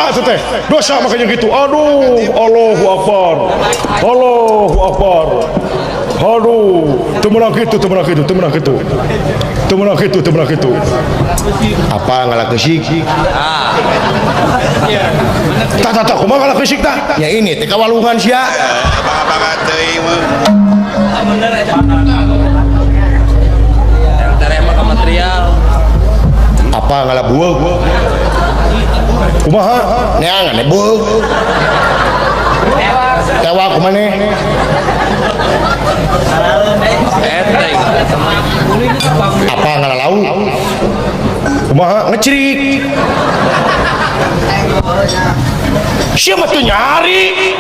Dosa tuh teh. Dosa makanya gitu. Aduh, Allahu Akbar. Allahu Akbar. Aduh, teu meunang kitu, teu meunang kitu, teu meunang kitu. Teu meunang kitu, teu meunang kitu. Apa ngalah keusik? Tah tah tah, kumaha ngalah keusik tah? Ya ini teh kawalungan sia. Bangga-bangga teuing mah. Yang terema ke material. Apa ngalah bueuk? Kumaha? Neangan bueuk. Tewak kumaneh? Enteng. Apa ngalah lauk? Kumaha? Ngecerik. Sia mah teu nyari.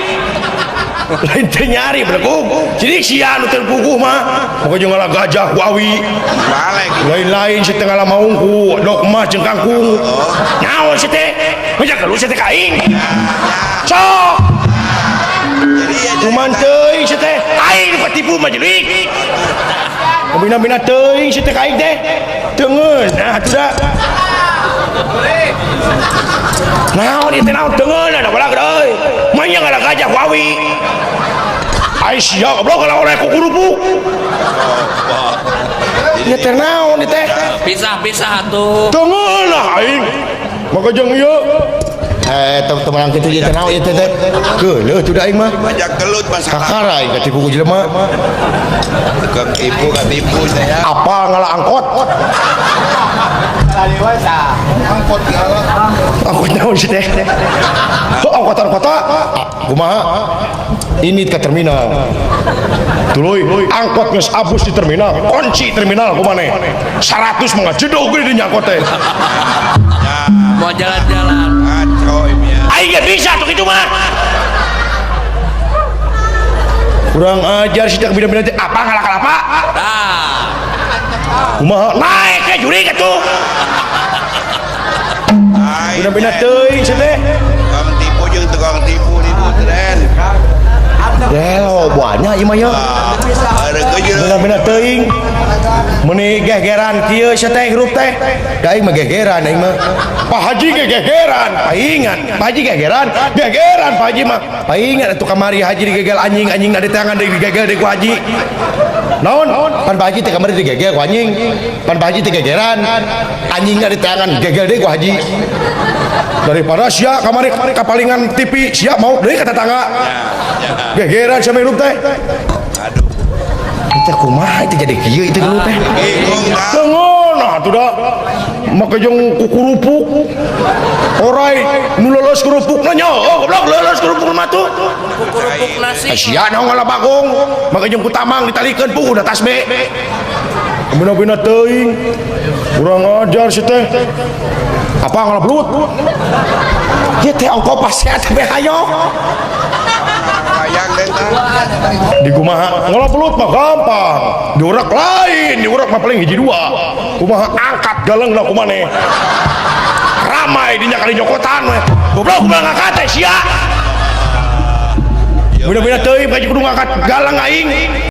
Lain teu nyari belegug. Jadi sia nu teu puguh mah. Moga jeung ngalah gajah ku awi. Balik. Lain-lain si teh ngalah maung ku dok mah jeung kangkung. Naon si teh? Ngajak gelut si teh ka aing. Sok. Jadi ya Kuman teuing si teh. Aing nu katipu mah jelik. Bina-bina teuing si teh ka aing teh. Teu ngeunah atuh da. Naon ieu teh naon teu ngeunah da balag euy. Manya ngalah gajah ku awi. Ai sia goblok kalau oleh ku kerupuk. Ieu teh naon ieu teh? Pisah-pisah atuh. Teu ngeunah aing. Maka jeung ieu teman kitu ieu teh naon ieu teh teh. Geuleuh tuh da aing mah. Banyak gelut masalah. Kakara aing katipu ku jelema. Tukang tipu katipu saya. Apa ngalah angkot? Angkot ngalah. Angkot naon sih teh? Oh, angkotan kota? Ah, kumaha? Ini ke terminal. Tuluy, angkot geus abus di terminal, kunci terminal kumaneh? 100 mah ngajedog geuning di angkot teh. Mau jalan-jalan. Ngaco ini ya. Aing ge bisa tuh kitu mah. Kurang ajar sih teh bina-bina teh. Apa ngalah kalapa? Tah. Kumaha? Naik ke jurig atuh. Aing Bina-bina teuing sih teh. Tukang tipu jeung tukang tipu di tren. Gelo banyak ieu mah ya. Hareukeun jeung Bina-bina teuing. Meuni gegeran kieu sia teh hirup teh. Da aing mah gegeran aing mah. Pak Haji ge gegeran, paingan. Pak Haji gegeran, gegeran Pak Haji mah. Paingan atuh kamari Haji digegel anjing, anjing na di tangan deui digegel deui ku Haji. Naon? Pan Pak Haji teh kamari digegel ku anjing. Pan Pak Haji teh gegeran, anjingna di tangan gegel deui ku Haji. Daripada sia kamari kapalingan TV, sia mau deui ka tetangga. Gegeran sia hirup teh. Aduh. Itu kumaha itu jadi kieu itu dulu teh. Bingung tah. Tengenah atuh da. Make jeung kukurupuk. Orai nu leuleus kerupukna nya. Oh goblok leuleus kerupuk mah tuh. Kerupuk nasi. Eh, sia naon ngalah bagong. Make jeung ku tamang ditalikeun puguh da tasbe. Bina-bina teuing. Kurang ajar si teh. Apa ngalah belut? Ieu teh ongko paseat teh hayo. Hayang deh tah. Di kumaha ngolah belut mah gampang, diurak lain, diurak mah paling hiji dua. Kumaha angkat galeng lah kumaneh ramai dinya kali nyokotan we goblok kumaha ngangkat teh sia. Bina-bina teuing baju kudu ngangkat galang aing.